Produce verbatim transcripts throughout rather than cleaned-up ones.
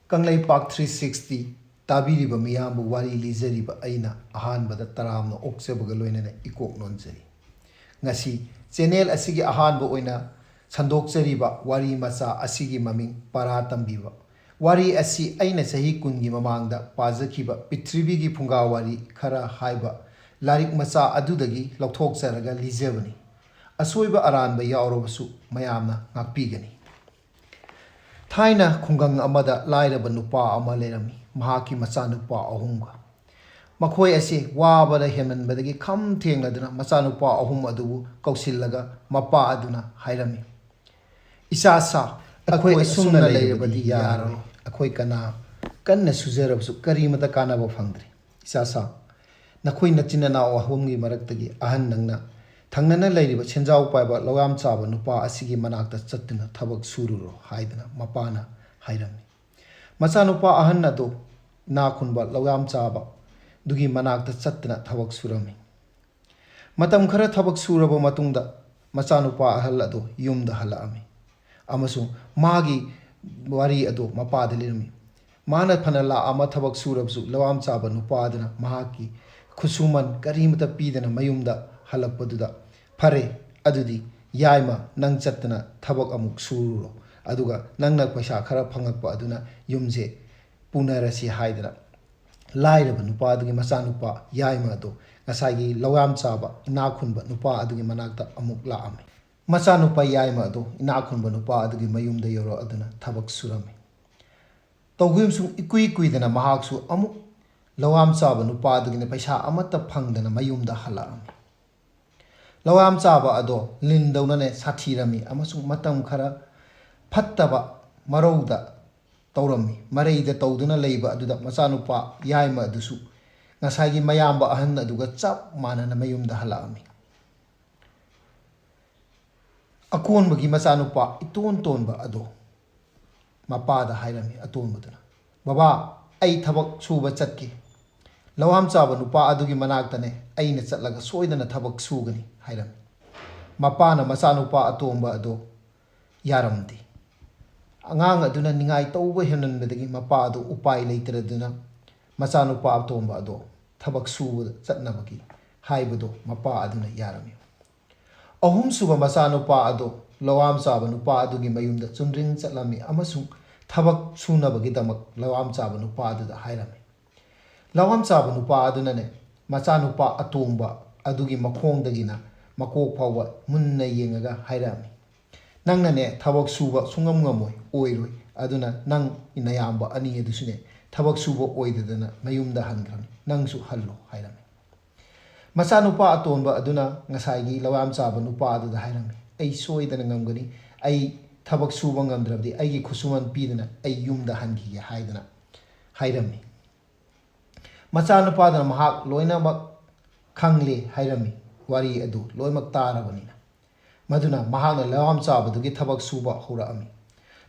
Kangleipak three sixty ꯇꯥꯕꯤꯔꯤꯕ ꯃꯤꯌꯥꯝꯕꯨ ꯋꯥꯔꯤ ꯂꯤꯖꯔꯤꯕ ꯑꯩꯅ ꯑꯍꯥꯟꯕꯗ ꯇꯔꯥꯝꯅ ꯑꯣꯛꯆꯕꯒ ꯂꯣꯏꯅꯅ ꯏꯀꯣꯛ ꯅꯣꯟꯖꯔꯤ꯫ ꯉꯁꯤ ꯆꯦꯅꯦꯜ ꯑꯁꯤꯒꯤ ꯑꯍꯥꯟꯕ ꯑꯣꯏꯅ ꯁꯟꯗꯣꯛꯆꯔꯤꯕ ꯋꯥꯔꯤ ꯃꯆꯥ ꯑꯁꯤꯒꯤ ꯃꯃꯤꯡ ꯄꯔꯥ ꯇꯝꯕꯤꯕ꯫ ꯋꯥꯔꯤ ꯑꯁꯤ ꯑꯩꯅ ꯆꯍꯤ ꯀꯨꯟꯒꯤ ꯃꯃꯥꯡꯗ ꯄꯥꯖꯈꯤꯕ ꯄ꯭ꯔꯤꯊꯤꯕꯤꯒꯤ ꯐꯨꯡꯒꯥ ꯋꯥꯔꯤ ꯈꯔ ꯍꯥꯏꯕ ꯂꯥꯏꯔꯤꯛ ꯃꯆꯥ ꯑꯗꯨꯗꯒꯤ ꯂꯧꯊꯣꯛꯆꯔꯒ ꯂꯤꯖꯕꯅꯤ꯫ ꯑꯁꯣꯏꯕ ꯑꯔꯥꯟꯕ ꯌꯥꯎꯔꯕꯁꯨ ꯃꯌꯥꯝꯅ ꯉꯥꯛꯄꯤꯒꯅꯤ꯫ ꯊꯥꯏꯅ ꯈꯨꯡꯒꯪ ꯑꯃꯗ ꯂꯥꯏꯔꯕ ꯅꯨꯄꯥ ꯑꯃ ꯂꯩꯔꯝꯃꯤ, ꯃꯍꯥꯛꯀꯤ ꯃꯆꯥꯅꯨꯄꯥ ꯑꯍꯨꯝꯒ꯫ ꯃꯈꯣꯏ ꯑꯁꯤ ꯋꯥꯕꯗ ꯍꯦꯟꯃꯟꯕꯗꯒꯤ ꯈꯝ ꯊꯦꯡꯅꯗꯨꯅ ꯃꯆꯥꯅꯨꯄꯥ ꯑꯍꯨꯝ ꯑꯗꯨꯕꯨ ꯀꯧꯁꯤꯜꯂꯒ ꯃꯄꯥ ꯑꯗꯨꯅ ꯍꯥꯏꯔꯝꯃꯤ, "ꯏꯆꯥꯁꯥ, ꯑꯩꯈꯣꯏ ꯑꯁꯨꯝꯅ ꯂꯩꯔꯕꯗꯤ ꯌꯥꯔꯔꯣꯏ꯫ ꯑꯩꯈꯣꯏ ꯀꯅꯥ ꯀꯟꯅ ꯁꯨꯖꯔꯕꯁꯨ ꯀꯔꯤꯃꯇ ꯀꯥꯟꯅꯕ ꯐꯪꯗ꯭ꯔꯦ꯫ ꯏꯆꯥꯁꯥ, ꯅꯈꯣꯏ ꯅꯆꯤꯟ ꯅꯅꯥꯎ ꯑꯍꯨꯝꯒꯤ ꯃꯔꯛꯇꯒꯤ ꯑꯍꯟ ꯅꯪꯅ ꯊꯪꯅꯅ ꯂꯩꯔꯤꯕ ꯁꯦꯟꯖꯥꯎ ꯄꯥꯏꯕ ꯂꯧꯌꯥꯝ ꯆꯥꯕ ꯅꯨꯄꯥ ꯑꯁꯤꯒꯤ ꯃꯅꯥꯛꯇ ꯆꯠꯇꯨꯅ ꯊꯕꯛ ꯁꯨꯔꯨꯔꯣ" ꯍꯥꯏꯗꯅ ꯃꯄꯥꯅ ꯍꯥꯏꯔꯝꯃꯤ꯫ ꯃꯆꯥꯅꯨꯄꯥ ꯑꯍꯟ ꯑꯗꯨ ꯏꯅꯥꯛ ꯈꯨꯟꯕ ꯂꯧꯌꯥꯝ ꯆꯥꯕ ꯑꯗꯨꯒꯤ ꯃꯅꯥꯛꯇ ꯆꯠꯇꯨꯅ ꯊꯕꯛ ꯁꯨꯔꯝꯃꯤ꯫ ꯃꯇꯝ ꯈꯔ ꯊꯕꯛ ꯁꯨꯔꯕ ꯃꯇꯨꯡꯗ ꯃꯆꯥꯅꯨꯄꯥ ꯑꯍꯜ ꯑꯗꯨ ꯌꯨꯝꯗ ꯍꯜꯂꯛꯑꯝꯃꯤ ꯑꯃꯁꯨꯡ ꯃꯥꯒꯤ ꯋꯥꯔꯤ ꯑꯗꯨ ꯃꯄꯥꯗ ꯂꯤꯔꯝꯃꯤ꯫ ꯃꯥꯅ ꯐꯅ ꯂꯥꯛ ꯑꯃ ꯊꯕꯛ ꯁꯨꯔꯕꯁꯨ ꯂꯧꯌꯥꯝ ꯆꯥꯕ ꯅꯨꯄꯥ ꯑꯗꯨꯅ ꯃꯍꯥꯛꯀꯤ ꯈꯨꯠꯁꯨꯃꯟ ꯀꯔꯤꯃꯇ ꯄꯤꯗꯅ ꯃꯌꯨꯝꯗ ꯍꯜꯂꯛꯄꯗꯨꯗ, "ꯐꯔꯦ, ꯑꯗꯨꯗꯤ ꯌꯥꯏꯃ, ꯅꯪ ꯆꯠꯇꯅ ꯊꯕꯛ ꯑꯃꯨꯛ ꯁꯨꯔꯨꯔꯣ, ꯑꯗꯨꯒ ꯅꯪꯅ ꯄꯩꯁꯥ ꯈꯔ ꯐꯪꯉꯛꯄ ꯑꯗꯨꯅ ꯌꯨꯝꯁꯦ ꯄꯨꯅꯔꯁꯤ" ꯍꯥꯏꯗꯅ ꯂꯥꯏꯔꯕ ꯅꯨꯄꯥ ꯑꯗꯨꯒꯤ ꯃꯆꯥꯅꯨꯄꯥ ꯌꯥꯏꯃ ꯑꯗꯨ ꯉꯁꯥꯏꯒꯤ ꯂꯧꯌꯥꯝ ꯆꯥꯕ ꯏꯅꯥꯛ ꯈꯨꯟꯕ ꯅꯨꯄꯥ ꯑꯗꯨꯒꯤ ꯃꯅꯥꯛꯇ ꯑꯃꯨꯛ ꯂꯥꯛꯑꯝꯃꯤ꯫ ꯃꯆꯥꯅꯨꯄꯥ ꯌꯥꯏꯃ ꯑꯗꯨ ꯏꯅꯥꯛ ꯈꯨꯟꯕ ꯅꯨꯄꯥ ꯑꯗꯨꯒꯤ ꯃꯌꯨꯝꯗ ꯌꯧꯔꯛꯑꯗꯨꯅ ꯊꯕꯛ ꯁꯨꯔꯝꯃꯤ꯫ ꯇꯧꯈꯤꯕꯁꯨ ꯏꯀꯨꯏ ꯀꯨꯏꯗꯅ ꯃꯍꯥꯛꯁꯨ ꯑꯃꯨꯛ ꯂꯧꯌꯥꯝ ꯆꯥꯕ ꯅꯨꯄꯥ ꯑꯗꯨꯒꯤꯅ ꯄꯩꯁꯥ ꯑꯃꯠꯇ ꯐꯪꯗꯅ ꯃꯌꯨꯝꯗ ꯍꯜꯂꯛꯑꯝꯃꯤ꯫ ꯂꯧꯌꯥꯝ ꯆꯥꯕ ꯑꯗꯣ ꯂꯤꯟꯗꯧꯅꯅꯦ ꯁꯥꯊꯤꯔꯝꯃꯤ ꯑꯃꯁꯨꯡ ꯃꯇꯝ ꯈꯔ ꯐꯠꯇꯕ ꯃꯔꯧꯗ ꯇꯧꯔꯝꯃꯤ꯫ ꯃꯔꯩꯗ ꯇꯧꯗꯨꯅ ꯂꯩꯕ ꯑꯗꯨꯗ ꯃꯆꯥꯅꯨꯄꯥ ꯌꯥꯏꯃ ꯑꯗꯨꯁꯨ ꯉꯁꯥꯏꯒꯤ ꯃꯌꯥꯝꯕ ꯑꯍꯟ ꯑꯗꯨꯒ ꯆꯞ ꯃꯥꯟꯅꯅ ꯃꯌꯨꯝꯗ ꯍꯜꯂꯛꯑꯝꯃꯤ꯫ ꯑꯀꯣꯟꯕꯒꯤ ꯃꯆꯥꯅꯨꯄꯥ ꯏꯇꯣꯟ ꯇꯣꯟꯕ ꯑꯗꯣ ꯃꯄꯥꯗ ꯍꯥꯏꯔꯝꯃꯤ, ꯑꯇꯣꯟꯕꯗꯨꯅ, "ꯕꯕꯥ, ꯑꯩ ꯊꯕꯛ ꯁꯨꯕ ꯆꯠꯀꯦ꯫ ꯂꯧꯌꯥꯝ ꯆꯥꯕ ꯅꯨꯄꯥ ꯑꯗꯨꯒꯤ ꯃꯅꯥꯛꯇꯅꯦ ꯑꯩꯅ ꯆꯠꯂꯒ ꯁꯣꯏꯗꯅ ꯊꯕꯛ ꯁꯨꯒꯅꯤ" ꯍꯥꯏꯔꯝꯃꯤ꯫ ꯃꯄꯥꯅ ꯃꯆꯥꯅꯨꯄꯥ ꯑꯇꯣꯝꯕ ꯑꯗꯣ ꯌꯥꯔꯝꯗꯦ꯫ ꯑꯉꯥꯡ ꯑꯗꯨꯅ ꯅꯤꯡꯉꯥꯏ ꯇꯧꯕ ꯍꯦꯟꯃꯟꯕꯗꯒꯤ ꯃꯄꯥ ꯑꯗꯨ ꯎꯄꯥꯏ ꯂꯩꯇ꯭ꯔꯗꯨꯅ ꯃꯆꯥꯅꯨꯄꯥ ꯑꯇꯣꯝꯕ ꯑꯗꯣ ꯊꯕꯛ ꯁꯨꯕꯗ ꯆꯠꯅꯕꯒꯤ ꯍꯥꯏꯕꯗꯣ ꯃꯄꯥ ꯑꯗꯨꯅ ꯌꯥꯔꯝꯃꯤ꯫ ꯑꯍꯨꯝꯁꯨꯕ ꯃꯆꯥꯅꯨꯄꯥ ꯑꯗꯣ ꯂꯋꯥꯝ ꯆꯥꯕ ꯅꯨꯄꯥ ꯑꯗꯨꯒꯤ ꯃꯌꯨꯝꯗ ꯆꯨꯝꯗ꯭ꯔꯤꯡ ꯆꯠꯂꯝꯃꯤ ꯑꯃꯁꯨꯡ ꯊꯕꯛ ꯁꯨꯅꯕꯒꯤꯗꯃꯛ ꯂꯋꯥꯝ ꯆꯥꯕ ꯅꯨꯄꯥ ꯑꯗꯨꯗ ꯍꯥꯏꯔꯝꯃꯤ꯫ ꯂꯋꯥꯝ ꯆꯥꯕ ꯅꯨꯄꯥ ꯑꯗꯨꯅꯅꯦ, ꯃꯆꯥꯅꯨꯄꯥ ꯑꯇꯣꯝꯕ ꯑꯗꯨꯒꯤ ꯃꯈꯣꯡꯗꯒꯤꯅ ꯃꯀꯣꯛ ꯐꯥꯎꯕ ꯃꯨꯟꯅ ꯌꯦꯡꯉꯒ ꯍꯥꯏꯔꯛꯑꯝꯃꯤ, "ꯅꯪꯅꯅꯦ ꯊꯕꯛ ꯁꯨꯕ ꯁꯨꯡꯉꯝ ꯉꯝꯃꯣꯏ, ꯑꯣꯏꯔꯣꯏ꯫ ꯑꯗꯨꯅ ꯅꯪ ꯅꯌꯥꯝꯕ ꯑꯅꯤ ꯑꯗꯨꯁꯨꯅꯦ ꯊꯕꯛ ꯁꯨꯕ ꯑꯣꯏꯗꯗꯅ ꯃꯌꯨꯝꯗ ꯍꯟꯈ꯭ꯔꯅꯤ꯫ ꯅꯪꯁꯨ ꯍꯜꯂꯣ" ꯍꯥꯏꯔꯝꯃꯤ꯫ ꯃꯆꯥꯅꯨꯄꯥ ꯑꯇꯣꯟꯕ ꯑꯗꯨꯅ ꯉꯁꯥꯏꯒꯤ ꯂꯋꯥꯝ ꯆꯥꯕ ꯅꯨꯄꯥ ꯑꯗꯨꯗ ꯍꯥꯏꯔꯝꯃꯤ, "ꯑꯩ ꯁꯣꯏꯗꯅ ꯉꯝꯒꯅꯤ꯫ ꯑꯩ ꯊꯕꯛ ꯁꯨꯕ ꯉꯝꯗ꯭ꯔꯕꯗꯤ ꯑꯩꯒꯤ ꯈꯨꯠꯁꯨꯃꯟ ꯄꯤꯗꯅ ꯑꯩ ꯌꯨꯝꯗ ꯍꯟꯈꯤꯒꯦ" ꯍꯥꯏꯗꯅ ꯍꯥꯏꯔꯝꯃꯤ꯫ ꯃꯆꯥꯅꯨꯄꯥꯗꯨꯅ ꯃꯍꯥꯛ ꯂꯣꯏꯅꯃꯛ ꯈꯪꯂꯦ ꯍꯥꯏꯔꯝꯃꯤ, ꯋꯥꯔꯤ ꯑꯗꯨ ꯂꯣꯏꯅꯃꯛ ꯇꯥꯔꯕꯅꯤꯅ꯫ ꯃꯗꯨꯅ ꯃꯍꯥꯛꯅ ꯂꯋꯥꯝ ꯆꯥꯕꯗꯨꯒꯤ ꯊꯕꯛ ꯁꯨꯕ ꯍꯧꯔꯛꯑꯝꯃꯤ꯫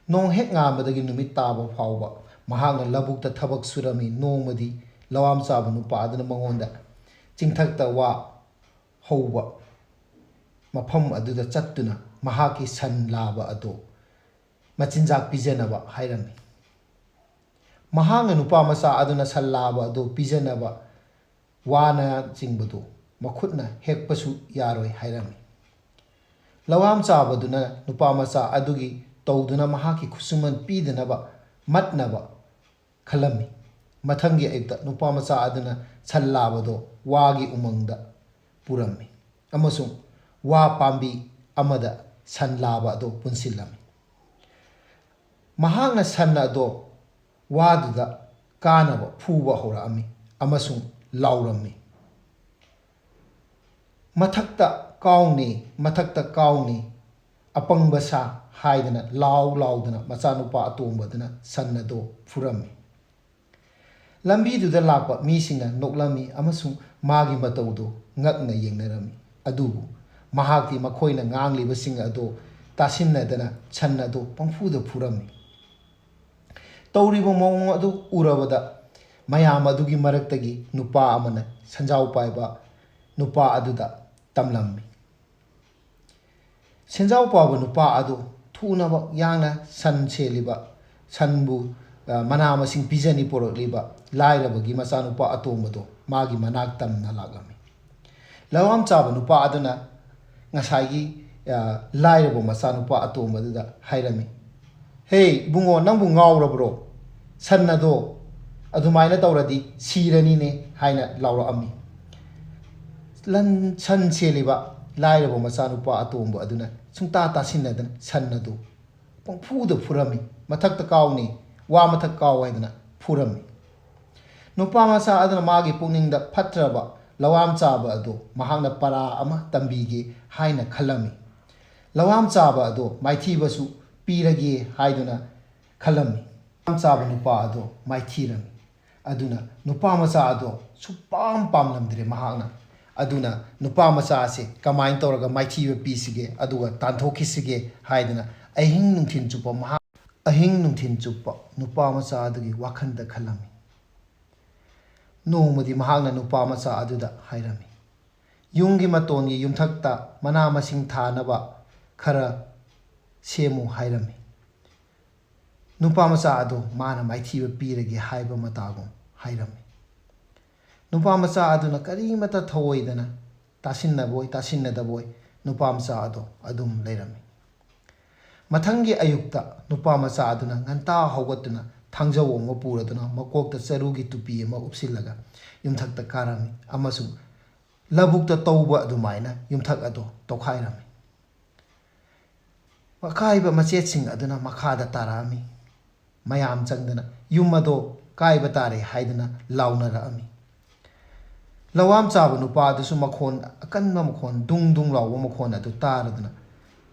ꯅꯣꯡ ꯍꯦꯛ ꯉꯥꯟꯕꯗꯒꯤ ꯅꯨꯃꯤꯠ ꯇꯥꯕ ꯐꯥꯎꯕ ꯃꯍꯥꯛꯅ ꯂꯧꯕꯨꯛꯇ ꯊꯕꯛ ꯁꯨꯔꯝꯃꯤ꯫ ꯅꯣꯡꯃꯗꯤ ꯂꯋꯥꯝ ꯆꯥꯕ ꯅꯨꯄꯥ ꯑꯗꯨꯅ ꯃꯉꯣꯟꯗ ꯆꯤꯡꯊꯛꯇ ꯋꯥ ꯍꯧꯕ ꯃꯐꯝ ꯑꯗꯨꯗ ꯆꯠꯇꯨꯅ ꯃꯍꯥꯛꯀꯤ ꯁꯟ ꯂꯥꯕ ꯑꯗꯨ ꯃꯆꯤꯟꯖꯥꯛ ꯄꯤꯖꯅꯕ ꯍꯥꯏꯔꯝꯃꯤ꯫ ꯃꯍꯥꯛꯅ ꯅꯨꯄꯥ ꯃꯆꯥ ꯑꯗꯨꯅ ꯁꯟ ꯂꯥꯕ ꯑꯗꯨ ꯄꯤꯖꯅꯕ ꯋꯥꯅꯆꯤꯡꯕꯗꯨ ꯃꯈꯨꯠꯅ ꯍꯦꯛꯄꯁꯨ ꯌꯥꯔꯣꯏ ꯍꯥꯏꯔꯝꯃꯤ꯫ ꯂꯋꯥꯝ ꯆꯥꯕꯗꯨꯅ ꯅꯨꯄꯥ ꯃꯆꯥ ꯑꯗꯨꯒꯤ ꯇꯧꯗꯨꯅ ꯃꯍꯥꯛꯀꯤ ꯈꯨꯠꯁꯨꯃꯟ ꯄꯤꯗꯅꯕ ꯃꯠꯅꯕ ꯈꯜꯂꯝꯃꯤ꯫ ꯃꯊꯪꯒꯤ ꯑꯌꯨꯛꯇ ꯅꯨꯄꯥ ꯃꯆꯥ ꯑꯗꯨꯅ ꯁꯟ ꯂꯥꯕꯗꯣ ꯋꯥꯒꯤ ꯎꯃꯪꯗ ꯄꯨꯔꯝꯃꯤ ꯑꯃꯁꯨꯡ ꯋꯥ ꯄꯥꯝꯕꯤ ꯑꯃꯗ ꯁꯟ ꯂꯥꯕ ꯑꯗꯨ ꯄꯨꯟꯁꯤꯜꯂꯝꯃꯤ꯫ ꯃꯍꯥꯛꯅ ꯁꯟ ꯑꯗꯣ ꯋꯥꯗꯨꯗ ꯀꯥꯅꯕ ꯐꯨꯕ ꯍꯧꯔꯛꯑꯝꯃꯤ ꯑꯃꯁꯨꯡ ꯂꯥꯎꯔꯝꯃꯤ, "ꯃꯊꯛꯇ ꯀꯥꯎꯅꯤ, ꯃꯊꯛꯇ ꯀꯥꯎꯅꯤ, ꯑꯄꯪꯕ ꯁꯥ" ꯍꯥꯏꯗꯅ ꯂꯥꯎ ꯂꯥꯎꯗꯅ ꯃꯆꯥꯅꯨꯄꯥ ꯑꯇꯣꯝꯕꯗꯨꯅ ꯁꯟ ꯑꯗꯣ ꯐꯨꯔꯝꯃꯤ꯫ ꯂꯝꯕꯤꯗꯨꯗ ꯂꯥꯛꯄ ꯃꯤꯁꯤꯡꯅ ꯅꯣꯛꯂꯝꯃꯤ ꯑꯃꯁꯨꯡ ꯃꯥꯒꯤ ꯃꯇꯧꯗꯨ ꯉꯛꯅ ꯌꯦꯡꯅꯔꯝꯃꯤ꯫ ꯑꯗꯨꯕꯨ ꯃꯍꯥꯛꯇꯤ ꯃꯈꯣꯏꯅ ꯉꯥꯡꯂꯤꯕꯁꯤꯡ ꯑꯗꯨ ꯇꯥꯁꯤꯟꯅꯗꯅ ꯁꯟ ꯑꯗꯨ ꯄꯪꯐꯨꯗ ꯐꯨꯔꯝꯃꯤ꯫ ꯇꯧꯔꯤꯕ ꯃꯑꯣꯡ ꯑꯗꯨ ꯎꯔꯕꯗ ꯃꯌꯥꯝ ꯑꯗꯨꯒꯤ ꯃꯔꯛꯇꯒꯤ ꯅꯨꯄꯥ ꯑꯃꯅ ꯁꯦꯟꯖꯥꯎ ꯄꯥꯏꯕ ꯅꯨꯄꯥ ꯑꯗꯨꯗ ꯇꯝꯂꯝꯃꯤ꯫ ꯁꯦꯟꯖꯥꯎ ꯄꯥꯏꯕ ꯅꯨꯄꯥ ꯑꯗꯨ ꯐꯨꯅꯕ ꯌꯥꯡꯅ ꯁꯟ ꯁꯦꯜꯂꯤꯕ, ꯁꯟꯕꯨ, ꯑ, ꯃꯅꯥ ꯃꯁꯤꯡ ꯄꯤꯖꯅꯤ ꯄꯣꯔꯛꯂꯤꯕ ꯂꯥꯏꯔꯕꯒꯤ ꯃꯆꯥꯅꯨꯄꯥ ꯑꯇꯣꯝꯕꯗꯣ ꯃꯥꯒꯤ ꯃꯅꯥꯛ ꯇꯝꯅ ꯂꯥꯛꯂꯝꯃꯤ꯫ ꯂꯋꯥꯝ ꯆꯥꯕ ꯅꯨꯄꯥ ꯑꯗꯨꯅ ꯉꯁꯥꯏꯒꯤ, ꯑ, ꯂꯥꯏꯔꯕ ꯃꯆꯥꯅꯨꯄꯥ ꯑꯇꯣꯝꯕꯗꯨꯗ ꯍꯥꯏꯔꯝꯃꯤ, "ꯍꯦ ꯏꯕꯨꯡꯉꯣ, ꯅꯪꯕꯨ ꯉꯥꯎꯔꯕ꯭ꯔꯣ? ꯁꯟ ꯑꯗꯣ ꯑꯗꯨꯃꯥꯏꯅ ꯇꯧꯔꯗꯤ ꯁꯤꯔꯅꯤꯅꯦ" ꯍꯥꯏꯅ ꯂꯥꯎꯔꯛꯑꯝꯃꯤ꯫ ꯂꯟ-, ꯁꯟ ꯁꯦꯜꯂꯤꯕ ꯂꯥꯏꯔꯕ ꯃꯆꯥꯅꯨꯄꯥ ꯑꯇꯣꯝꯕ ꯑꯗꯨꯅ ꯁꯨꯡꯇꯥ ꯇꯥꯁꯤꯟꯅꯗꯅ ꯁꯟ ꯑꯗꯨ ꯄꯪꯐꯨꯗ ꯐꯨꯔꯝꯃꯤ꯫ "ꯃꯊꯛꯇ ꯀꯥꯎꯅꯤ, ꯋꯥ ꯃꯊꯛ ꯀꯥꯎ" ꯍꯥꯏꯗꯅ ꯐꯨꯔꯝꯃꯤ꯫ ꯅꯨꯄꯥ ꯃꯆꯥ ꯑꯗꯨꯅ ꯃꯥꯒꯤ ꯄꯨꯛꯅꯤꯡꯗ ꯐꯠꯇ꯭ꯔꯕ ꯂꯋꯥꯝ ꯆꯥꯕ ꯑꯗꯨ ꯃꯍꯥꯛꯅ ꯄꯔꯥ ꯑꯃ ꯇꯝꯕꯤꯒꯦ ꯍꯥꯏꯅ ꯈꯜꯂꯝꯃꯤ꯫ ꯂꯋꯥꯝ ꯆꯥꯕ ꯑꯗꯨ ꯃꯥꯏꯊꯤꯕꯁꯨ ꯄꯤꯔꯒꯦ ꯍꯥꯏꯗꯨꯅ ꯈꯜꯂꯝꯃꯤ꯫ ꯂꯋꯥꯝ ꯆꯥꯕ ꯅꯨꯄꯥ ꯑꯗꯨ ꯃꯥꯏꯊꯤꯔꯝꯃꯤ꯫ ꯑꯗꯨꯅ ꯅꯨꯄꯥ ꯃꯆꯥ ꯑꯗꯣ ꯁꯨꯛꯄꯥꯝ ꯄꯥꯝꯂꯝꯗ꯭ꯔꯦ ꯃꯍꯥꯛꯅ꯫ ꯑꯗꯨꯅ ꯅꯨꯄꯥ ꯃꯆꯥ ꯑꯁꯦ ꯀꯃꯥꯏꯅ ꯇꯧꯔꯒ ꯃꯥꯏꯊꯤꯕ ꯄꯤꯁꯤꯒꯦ, ꯑꯗꯨꯒ ꯇꯥꯟꯊꯣꯛꯈꯤꯁꯤꯒꯦ ꯍꯥꯏꯗꯅ ꯑꯍꯤꯡ ꯅꯨꯡꯊꯤꯜ ꯆꯨꯞꯄ ꯃꯍꯥꯛ, ꯑꯍꯤꯡ ꯅꯨꯡꯊꯤꯜ ꯆꯨꯞꯄ ꯅꯨꯄꯥ ꯃꯆꯥ ꯑꯗꯨꯒꯤ ꯋꯥꯈꯜꯗ ꯈꯜꯂꯝꯃꯤ꯫ ꯅꯣꯡꯃꯗꯤ ꯃꯍꯥꯛꯅ ꯅꯨꯄꯥ ꯃꯆꯥ ꯑꯗꯨꯗ ꯍꯥꯏꯔꯝꯃꯤ, "ꯌꯨꯝꯒꯤ ꯃꯇꯣꯟꯒꯤ ꯌꯨꯝꯊꯛꯇ ꯃꯅꯥ ꯃꯁꯤꯡ ꯊꯥꯅꯕ ꯈꯔ ꯁꯦꯝꯃꯨ" ꯍꯥꯏꯔꯝꯃꯤ꯫ ꯅꯨꯄꯥ ꯃꯆꯥ ꯑꯗꯣ ꯃꯥꯅ ꯃꯥꯏꯊꯤꯕ ꯄꯤꯔꯒꯦ ꯍꯥꯏꯕ ꯃꯇꯥꯒꯨꯝ ꯍꯥꯏꯔꯝꯃꯤ꯫ ꯅꯨꯄꯥ ꯃꯆꯥ ꯑꯗꯨꯅ ꯀꯔꯤꯃꯠꯇ ꯊꯧꯑꯣꯏꯗꯅ ꯇꯥꯁꯤꯟꯅꯕꯣꯏ ꯇꯥꯁꯤꯟꯅꯗꯕꯣꯏ ꯅꯨꯄꯥ ꯃꯆꯥ ꯑꯗꯣ ꯑꯗꯨꯝ ꯂꯩꯔꯝꯃꯤ꯫ ꯃꯊꯪꯒꯤ ꯑꯌꯨꯛꯇ ꯅꯨꯄꯥ ꯃꯆꯥ ꯑꯗꯨꯅ ꯉꯟꯇꯥ ꯍꯧꯒꯠꯇꯨꯅ ꯊꯥꯡꯖꯧ ꯑꯃ ꯄꯨꯔꯗꯨꯅ ꯃꯀꯣꯛꯇ ꯆꯔꯨꯒꯤ ꯇꯨꯄꯤ ꯑꯃ ꯎꯞꯁꯤꯜꯂꯒ ꯌꯨꯝꯊꯛꯇ ꯀꯥꯔꯝꯃꯤ ꯑꯃꯁꯨꯡ ꯂꯧꯕꯨꯛꯇ ꯇꯧꯕ ꯑꯗꯨꯃꯥꯏꯅ ꯌꯨꯝꯊꯛ ꯑꯗꯨ ꯇꯧꯈꯥꯏꯔꯝꯃꯤ꯫ ꯑꯀꯥꯏꯕ ꯃꯆꯦꯠꯁꯤꯡ ꯑꯗꯨꯅ ꯃꯈꯥꯗ ꯇꯥꯔꯛꯑꯝꯃꯤ꯫ ꯃꯌꯥꯝ ꯆꯪꯗꯅ ꯌꯨꯝ ꯑꯗꯣ ꯀꯥꯏꯕ ꯇꯥꯔꯦ ꯍꯥꯏꯗꯨꯅ ꯂꯥꯎꯅꯔꯛꯑꯝꯃꯤ꯫ ꯂꯋꯥꯝ ꯆꯥꯕ ꯅꯨꯄꯥ ꯑꯗꯨꯁꯨ ꯃꯈꯣꯟ ꯑꯀꯟꯕ ꯃꯈꯣꯟ, ꯗꯨꯡ ꯗꯨꯡ ꯂꯥꯎꯕ ꯃꯈꯣꯟ ꯑꯗꯨ ꯇꯥꯔꯗꯨꯅ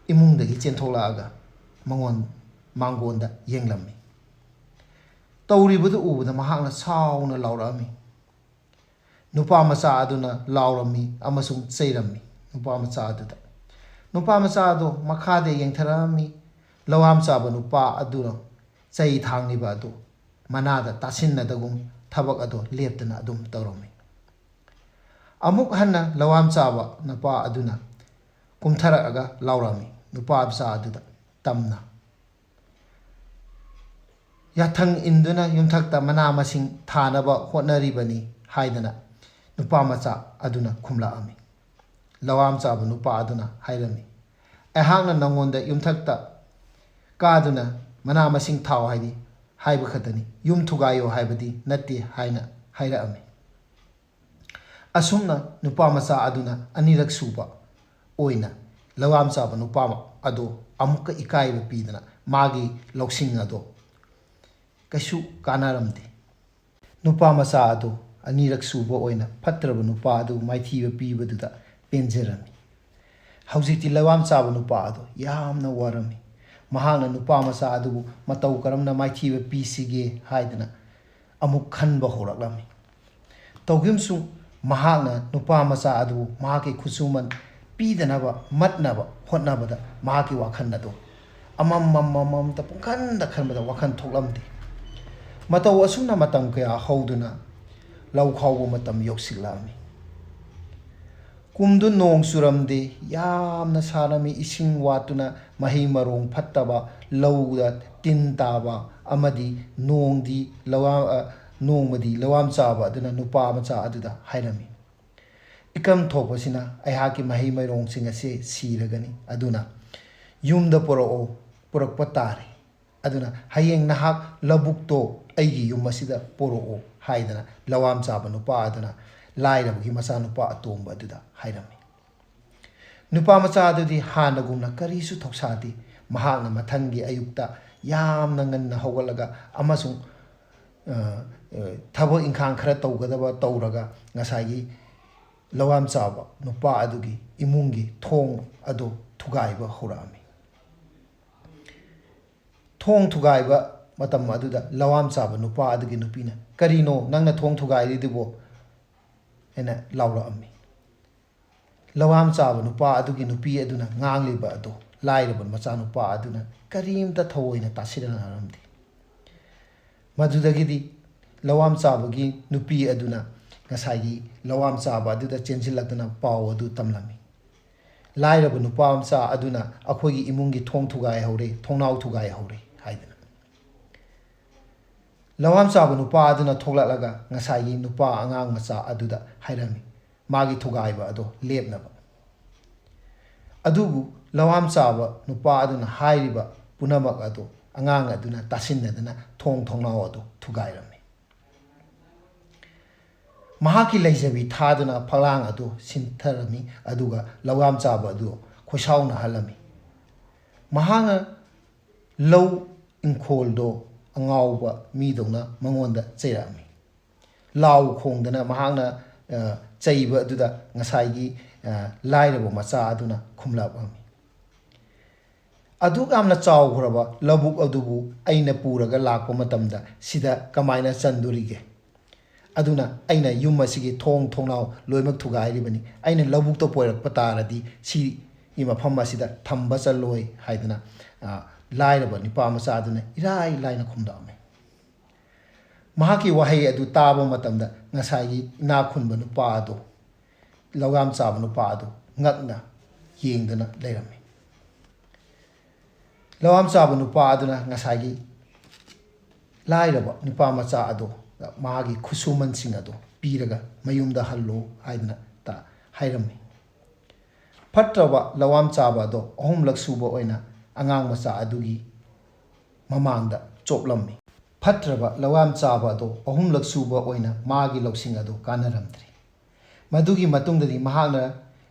ꯏꯃꯨꯡꯗꯒꯤ ꯆꯦꯟꯊꯣꯛꯂꯛꯑꯒ ꯃꯉꯣꯟ, ꯃꯥꯡꯒꯣꯟꯗ ꯌꯦꯡꯂꯝꯃꯤ꯫ ꯇꯧꯔꯤꯕꯗꯨ ꯎꯕꯗ ꯃꯍꯥꯛꯅ ꯁꯥꯎꯅ ꯂꯥꯎꯔꯛꯑꯝꯃꯤ꯫ ꯅꯨꯄꯥ ꯃꯆꯥ ꯑꯗꯨꯅ ꯂꯥꯎꯔꯝꯃꯤ ꯑꯃꯁꯨꯡ ꯆꯩꯔꯝꯃꯤ ꯅꯨꯄꯥ ꯃꯆꯥ ꯑꯗꯨꯗ꯫ ꯅꯨꯄꯥ ꯃꯆꯥ ꯑꯗꯨ ꯃꯈꯥꯗ ꯌꯦꯡꯊꯔꯛꯑꯝꯃꯤ꯫ ꯂꯋꯥꯝ ꯆꯥꯕ ꯅꯨꯄꯥ ꯑꯗꯨꯅ ꯆꯩ ꯊꯥꯡꯂꯤꯕ ꯑꯗꯨ ꯃꯅꯥꯗ ꯇꯥꯁꯤꯟꯅꯗꯒꯨꯝ ꯊꯕꯛ ꯑꯗꯨ ꯂꯦꯞꯇꯅ ꯑꯗꯨꯝ ꯇꯧꯔꯝꯃꯤ꯫ ꯑꯃꯨꯛ ꯍꯟꯅ ꯂꯋꯥꯝ ꯆꯥꯕ ꯅꯨꯄꯥ ꯑꯗꯨꯅ ꯀꯨꯝꯊꯔꯛꯑꯒ ꯂꯥꯎꯔꯝꯃꯤ ꯅꯨꯄꯥ ꯃꯆꯥ ꯑꯗꯨꯗ, ꯇꯝꯅ ꯌꯥꯊꯪ ꯏꯟꯗꯨꯅ ꯌꯨꯝꯊꯛꯇ ꯃꯅꯥ ꯃꯁꯤꯡ ꯊꯥꯅꯕ ꯍꯣꯠꯅꯔꯤꯕꯅꯤ" ꯍꯥꯏꯗꯅ ꯅꯨꯄꯥ ꯃꯆꯥ ꯑꯗꯨꯅ ꯈꯨꯝꯂꯛꯑꯝꯃꯤ꯫ ꯂꯋꯥꯝ ꯆꯥꯕ ꯅꯨꯄꯥ ꯑꯗꯨꯅ ꯍꯥꯏꯔꯝꯃꯤ, "ꯑꯩꯍꯥꯛꯅ ꯅꯉꯣꯟꯗ ꯌꯨꯝꯊꯛꯇ ꯀꯥꯗꯨꯅ ꯃꯅꯥ ꯃꯁꯤꯡ ꯊꯥꯎ ꯍꯥꯏꯗꯤ ꯍꯥꯏꯕ ꯈꯛꯇꯅꯤ, ꯌꯨꯝ ꯊꯨꯒꯥꯏꯌꯣ ꯍꯥꯏꯕꯗꯤ ꯅꯠꯇꯦ" ꯍꯥꯏꯅ ꯍꯥꯏꯔꯛꯑꯝꯃꯤ꯫ ꯑꯁꯨꯝꯅ ꯅꯨꯄꯥ ꯃꯆꯥ ꯑꯗꯨꯅ ꯑꯅꯤꯔꯛ ꯁꯨꯕ ꯑꯣꯏꯅ ꯂꯋꯥꯝ ꯆꯥꯕ ꯅꯨꯄꯥ ꯑꯗꯣ ꯑꯃꯨꯛꯀ ꯏꯀꯥꯏꯕ ꯄꯤꯗꯅ ꯃꯥꯒꯤ ꯂꯧꯁꯤꯡ ꯑꯗꯣ ꯀꯩꯁꯨ ꯀꯥꯟꯅꯔꯝꯗꯦ꯫ ꯅꯨꯄꯥ ꯃꯆꯥ ꯑꯗꯨ ꯑꯅꯤꯔꯛ ꯁꯨꯕ ꯑꯣꯏꯅ ꯐꯠꯇ꯭ꯔꯕ ꯅꯨꯄꯥ ꯑꯗꯨ ꯃꯥꯏꯊꯤꯕ ꯄꯤꯕꯗꯨꯗ ꯄꯦꯟꯖꯔꯝꯃꯤ꯫ ꯍꯧꯖꯤꯛꯇꯤ ꯂꯋꯥꯝ ꯆꯥꯕ ꯅꯨꯄꯥ ꯑꯗꯨ ꯌꯥꯝꯅ ꯋꯥꯔꯝꯃꯤ꯫ ꯃꯍꯥꯛꯅ ꯅꯨꯄꯥ ꯃꯆꯥ ꯑꯗꯨꯕꯨ ꯃꯇꯧ ꯀꯔꯝꯅ ꯃꯥꯏꯊꯤꯕ ꯄꯤꯁꯤꯒꯦ ꯍꯥꯏꯗꯅ ꯑꯃꯨꯛ ꯈꯟꯕ ꯍꯧꯔꯛꯂꯝꯃꯤ꯫ ꯇꯧꯈꯤꯕꯁꯨ ꯃꯍꯥꯛꯅ ꯅꯨꯄꯥ ꯃꯆꯥ ꯑꯗꯨꯕꯨ ꯃꯍꯥꯛꯀꯤ ꯈꯨꯠꯁꯨꯃꯟ ꯄꯤꯗꯅꯕ ꯃꯠꯅꯕ ꯍꯣꯠꯅꯕꯗ ꯃꯍꯥꯛꯀꯤ ꯋꯥꯈꯜ ꯑꯗꯨ ꯑꯃꯃꯝ ꯑꯃꯃꯝꯇ ꯄꯨꯡꯈꯟꯗ ꯈꯟꯕꯗ ꯋꯥꯈꯜ ꯊꯣꯛꯂꯝꯗꯦ꯫ ꯃꯇꯧ ꯑꯁꯨꯝꯅ ꯃꯇꯝ ꯀꯌꯥ ꯍꯧꯗꯨꯅ ꯂꯧ ꯈꯥꯎꯕ ꯃꯇꯝ ꯌꯧꯁꯤꯜꯂꯛꯑꯝꯃꯤ꯫ ꯀꯨꯝꯗꯨ ꯅꯣꯡ ꯆꯨꯔꯝꯗꯦ, ꯌꯥꯝꯅ ꯁꯥꯔꯝꯃꯤ꯫ ꯏꯁꯤꯡ ꯋꯥꯠꯇꯨꯅ ꯃꯍꯩ ꯃꯔꯣꯡ ꯐꯠꯇꯕ, ꯂꯧꯗ ꯇꯤꯟ ꯇꯥꯕ ꯑꯃꯗꯤ ꯅꯣꯡꯗꯤ ꯂꯋꯥ-, ꯑ, ꯅꯣꯡꯃꯗꯤ ꯂꯋꯥꯝ ꯆꯥꯕ ꯑꯗꯨꯅ ꯅꯨꯄꯥ ꯃꯆꯥ ꯑꯗꯨꯗ ꯍꯥꯏꯔꯝꯃꯤ, "ꯏꯀꯪ ꯊꯣꯛꯄꯁꯤꯅ ꯑꯩꯍꯥꯛꯀꯤ ꯃꯍꯩ ꯃꯔꯣꯡꯁꯤꯡ ꯑꯁꯤ ꯁꯤꯔꯒꯅꯤ, ꯑꯗꯨꯅ ꯌꯨꯝꯗ ꯄꯨꯔꯛꯑꯣ, ꯄꯨꯔꯛꯄ ꯇꯥꯔꯦ꯫ ꯑꯗꯨꯅ ꯍꯌꯦꯡ ꯅꯍꯥꯛ ꯂꯧꯕꯨꯛꯇꯣ ꯑꯩꯒꯤ ꯌꯨꯝ ꯑꯁꯤꯗ ꯄꯨꯔꯛꯑꯣ" ꯍꯥꯏꯗꯅ ꯂꯋꯥꯝ ꯆꯥꯕ ꯅꯨꯄꯥ ꯑꯗꯨꯅ ꯂꯥꯏꯔꯕꯒꯤ ꯃꯆꯥꯅꯨꯄꯥ ꯑꯇꯣꯝꯕ ꯑꯗꯨꯗ ꯍꯥꯏꯔꯝꯃꯤ꯫ ꯅꯨꯄꯥ ꯃꯆꯥ ꯑꯗꯨꯗꯤ ꯍꯥꯟꯅꯒꯨꯝꯅ ꯀꯔꯤꯁꯨ ꯊꯧꯁꯥꯗꯦ꯫ ꯃꯍꯥꯛꯅ ꯃꯊꯪꯒꯤ ꯑꯌꯨꯛꯇ ꯌꯥꯝꯅ ꯉꯟꯅ ꯍꯧꯒꯠꯂꯒ ꯑꯃꯁꯨꯡ, ꯑ, ꯑ, ꯊꯕꯛ ꯏꯪꯈꯥꯡ ꯈꯔ ꯇꯧꯒꯗꯕ ꯇꯧꯔꯒ ꯉꯁꯥꯏꯒꯤ ꯂꯋꯥꯝ ꯆꯥꯕ ꯅꯨꯄꯥ ꯑꯗꯨꯒꯤ ꯏꯃꯨꯡꯒꯤ ꯊꯣꯡ ꯑꯗꯨ ꯊꯨꯒꯥꯏꯕ ꯍꯧꯔꯛꯑꯝꯃꯤ꯫ ꯊꯣꯡ ꯊꯨꯒꯥꯏꯕ ꯃꯇꯝ ꯑꯗꯨꯗ ꯂꯋꯥꯝ ꯆꯥꯕ ꯅꯨꯄꯥ ꯑꯗꯨꯒꯤ ꯅꯨꯄꯤꯅ, "ꯀꯔꯤꯅꯣ ꯅꯪꯅ ꯊꯣꯡ ꯊꯨꯒꯥꯏꯔꯤꯗꯨꯕꯣ?" ꯍꯥꯏꯅ ꯂꯥꯎꯔꯛꯑꯝꯃꯤ꯫ ꯂꯋꯥꯝ ꯆꯥꯕ ꯅꯨꯄꯥ ꯑꯗꯨꯒꯤ ꯅꯨꯄꯤ ꯑꯗꯨꯅ ꯉꯥꯡꯂꯤꯕ ꯑꯗꯨ ꯂꯥꯏꯔꯕ ꯃꯆꯥꯅꯨꯄꯥ ꯑꯗꯨꯅ ꯀꯔꯤꯝꯇ ꯊꯑꯣꯏꯅ ꯇꯥꯁꯤꯟꯅꯔꯝꯗꯦ꯫ ꯃꯗꯨꯗꯒꯤꯗꯤ ꯂꯋꯥꯝ ꯆꯥꯕꯒꯤ ꯅꯨꯄꯤ ꯑꯗꯨꯅ ꯉꯁꯥꯏꯒꯤ ꯂꯋꯥꯝ ꯆꯥꯕ ꯑꯗꯨꯗ ꯆꯦꯟꯁꯤꯜꯂꯛꯇꯨꯅ ꯄꯥꯎ ꯑꯗꯨ ꯇꯝꯂꯝꯃꯤ꯫ ꯂꯥꯏꯔꯕ ꯅꯨꯄꯥ ꯃꯆꯥ ꯑꯗꯨꯅ ꯑꯩꯈꯣꯏꯒꯤ ꯏꯃꯨꯡꯒꯤ ꯊꯣꯡ ꯊꯨꯒꯥꯏꯍꯧꯔꯦ, ꯊꯣꯡꯅꯥꯎ ꯊꯨꯒꯥꯏꯍꯧꯔꯦ ꯍꯥꯏꯗꯅ꯫ ꯂꯋꯥꯝ ꯆꯥꯕ ꯅꯨꯄꯥ ꯑꯗꯨꯅ ꯊꯣꯛꯂꯛꯂꯒ ꯉꯁꯥꯏꯒꯤ ꯅꯨꯄꯥ ꯑꯉꯥꯡ ꯃꯆꯥ ꯑꯗꯨꯗ ꯍꯥꯏꯔꯝꯃꯤ, ꯃꯥꯒꯤ ꯊꯨꯒꯥꯏꯕ ꯑꯗꯣ ꯂꯦꯞꯅꯕ꯫ ꯑꯗꯨꯕꯨ ꯂꯋꯥꯝ ꯆꯥꯕ ꯅꯨꯄꯥ ꯑꯗꯨꯅ ꯍꯥꯏꯔꯤꯕ ꯄꯨꯝꯅꯃꯛ ꯑꯗꯨ ꯑꯉꯥꯡ ꯑꯗꯨꯅ ꯇꯥꯁꯤꯟꯅꯗꯅ ꯊꯣꯡ ꯊꯣꯡꯅꯥꯎ ꯑꯗꯨ ꯊꯨꯒꯥꯏꯔꯝꯃꯤ꯫ ꯃꯍꯥꯛꯀꯤ ꯂꯩꯖꯕꯤ ꯊꯥꯗꯨꯅ ꯐꯛꯂꯥꯡ ꯑꯗꯨ ꯁꯤꯟꯊꯔꯝꯃꯤ, ꯑꯗꯨꯒ ꯂꯋꯥꯝ ꯆꯥꯕ ꯑꯗꯨ ꯈꯣꯏꯁꯥꯎꯅꯍꯜꯂꯝꯃꯤ꯫ ꯃꯍꯥꯛꯅ ꯂꯧ ꯏꯪꯈꯣꯜꯗꯣ ꯑꯉꯥꯎꯕ ꯃꯤꯗꯧꯅ ꯃꯉꯣꯟꯗ ꯆꯩꯔꯛꯑꯝꯃꯤ꯫ ꯂꯥꯎ ꯈꯣꯡꯗꯅ ꯃꯍꯥꯛꯅ, ꯑ, ꯆꯩꯕ ꯑꯗꯨꯗ ꯉꯁꯥꯏꯒꯤ, ꯑ, ꯂꯥꯏꯔꯕ ꯃꯆꯥ ꯑꯗꯨꯅ ꯈꯨꯝꯂꯛꯂꯝꯃꯤ, "ꯑꯗꯨꯛ ꯌꯥꯝꯅ ꯆꯥꯎꯈ꯭ꯔꯕ ꯂꯧꯕꯨꯛ ꯑꯗꯨꯕꯨ ꯑꯩꯅ ꯄꯨꯔꯒ ꯂꯥꯛꯄ ꯃꯇꯝꯗ ꯁꯤꯗ ꯀꯃꯥꯏꯅ ꯆꯟꯗꯣꯔꯤꯒꯦ? ꯑꯗꯨꯅ ꯑꯩꯅ ꯌꯨꯝ ꯑꯁꯤꯒꯤ ꯊꯣꯡ ꯊꯣꯡꯅꯥꯎ ꯂꯣꯏꯅꯃꯛ ꯊꯨꯒꯥꯏꯔꯤꯕꯅꯤ꯫ ꯑꯩꯅ ꯂꯧꯕꯨꯛꯇ ꯄꯣꯏꯔꯛꯄ ꯇꯥꯔꯗꯤ ꯁꯤꯒꯤ ꯃꯐꯝ ꯑꯁꯤꯗ ꯊꯝꯕ ꯆꯜꯂꯣꯏ" ꯍꯥꯏꯗꯅ, ꯑ, ꯂꯥꯏꯔꯕ ꯅꯨꯄꯥ ꯃꯆꯥ ꯑꯗꯨꯅ ꯏꯔꯥꯏ ꯂꯥꯏꯅ ꯈꯨꯝꯂꯛꯂꯝꯃꯤ꯫ ꯃꯍꯥꯛꯀꯤ ꯋꯥꯍꯩ ꯑꯗꯨ ꯇꯥꯕ ꯃꯇꯝꯗ ꯉꯁꯥꯏꯒꯤ ꯏꯅꯥꯛ ꯈꯨꯟꯕ ꯅꯨꯄꯥ ꯑꯗꯨ, ꯂꯋꯥꯝ ꯆꯥꯕ ꯅꯨꯄꯥ ꯑꯗꯨ ꯉꯛꯅ ꯌꯦꯡꯗꯨꯅ ꯂꯩꯔꯝꯃꯤ꯫ ꯂꯋꯥꯝ ꯆꯥꯕ ꯅꯨꯄꯥ ꯑꯗꯨꯅ ꯉꯁꯥꯏꯒꯤ ꯂꯥꯏꯔꯕ ꯅꯨꯄꯥ ꯃꯆꯥ ꯑꯗꯨ ꯃꯥꯒꯤ ꯈꯨꯠꯁꯨꯃꯟꯁꯤꯡ ꯑꯗꯨ ꯄꯤꯔꯒ ꯃꯌꯨꯝꯗ ꯍꯜꯂꯨ ꯍꯥꯏꯗꯅ ꯇ-, ꯍꯥꯏꯔꯝꯃꯤ꯫ ꯐꯠꯇ꯭ꯔꯕ ꯂꯋꯥꯝ ꯆꯥꯕ ꯑꯗꯣ ꯑꯍꯨꯝꯂꯛ ꯁꯨꯕ ꯑꯣꯏꯅ ꯑꯉꯥꯡ ꯃꯆꯥ ꯑꯗꯨꯒꯤ ꯃꯃꯥꯡꯗ ꯆꯣꯞꯂꯝꯃꯤ꯫ ꯐꯠꯇ꯭ꯔꯕ ꯂꯋꯥꯝ ꯆꯥꯕ ꯑꯗꯣ ꯑꯍꯨꯝꯂꯛ ꯁꯨꯕ ꯑꯣꯏꯅ ꯃꯥꯒꯤ ꯂꯧꯁꯤꯡ ꯑꯗꯨ ꯀꯥꯟꯅꯔꯝꯗ꯭ꯔꯦ꯫ ꯃꯗꯨꯒꯤ ꯃꯇꯨꯡꯗꯗꯤ ꯃꯍꯥꯛꯅ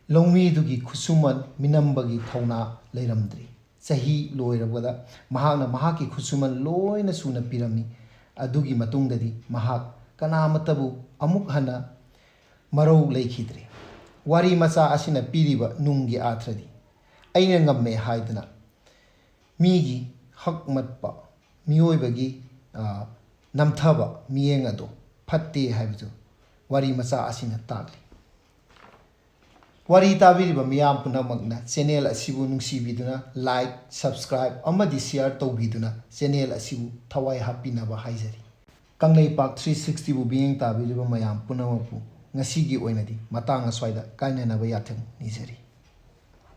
ꯂꯧꯃꯤꯗꯨꯒꯤ ꯈꯨꯠꯁꯨꯃꯟ ꯃꯤꯅꯝꯕꯒꯤ ꯊꯧꯅꯥ ꯂꯩꯔꯝꯗ꯭ꯔꯦ꯫ ꯆꯍꯤ ꯂꯣꯏꯔꯕꯗ ꯃꯍꯥꯛꯅ ꯃꯍꯥꯛꯀꯤ ꯈꯨꯠꯁꯨꯃꯟ ꯂꯣꯏꯅ ꯁꯨꯅ ꯄꯤꯔꯝꯃꯤ꯫ ꯑꯗꯨꯒꯤ ꯃꯇꯨꯡꯗꯗꯤ ꯃꯍꯥꯛ ꯀꯅꯥꯃꯠꯇꯕꯨ ꯑꯃꯨꯛ ꯍꯟꯅ ꯃꯔꯧ ꯂꯩꯈꯤꯗ꯭ꯔꯦ꯫ ꯋꯥꯔꯤ ꯃꯆꯥ ꯑꯁꯤꯅ ꯄꯤꯔꯤꯕ ꯅꯨꯡꯒꯤ ꯑꯥꯊ꯭ꯔꯗꯤ, ꯑꯩꯅ ꯉꯝꯃꯦ ꯍꯥꯏꯗꯅ ꯃꯤꯒꯤ ꯍꯛ ꯃꯠꯄ, ꯃꯤꯑꯣꯏꯕꯒꯤ, ꯑ, ꯅꯝꯊꯕ ꯃꯤꯠꯌꯦꯡ ꯑꯗꯨ ꯐꯠꯇꯦ ꯍꯥꯏꯕꯗꯨ ꯋꯥꯔꯤ ꯃꯆꯥ ꯑꯁꯤꯅ ꯇꯥꯛꯂꯤ꯫ ꯋꯥꯔꯤ ꯇꯥꯕꯤꯔꯤꯕ ꯃꯤꯌꯥꯝ ꯄꯨꯝꯅꯃꯛꯅ channel ꯑꯁꯤꯕꯨ ꯅꯨꯡꯁꯤꯕꯤꯗꯨꯅ like, subscribe ꯑꯃꯗꯤ share ꯇꯧꯕꯤꯗꯨꯅ channel ꯑꯁꯤꯕꯨ ꯊꯋꯥꯏ ꯍꯥꯞꯄꯤꯅꯕ ꯍꯥꯏꯖꯔꯤ꯫ ꯀꯪꯂꯩꯄꯥꯛ three sixty ꯕꯨ ꯃꯤꯠꯌꯦꯡ ꯇꯥꯕꯤꯔꯤꯕ ꯃꯌꯥꯝ ꯄꯨꯝꯅꯃꯛꯄꯨ ꯉꯁꯤꯒꯤ ꯑꯣꯏꯅꯗꯤ ꯃꯇꯥꯡ ꯑꯁ꯭ꯋꯥꯏꯗ ꯀꯥꯏꯅꯅꯕ ꯌꯥꯊꯪ ꯅꯤꯖꯔꯤ꯫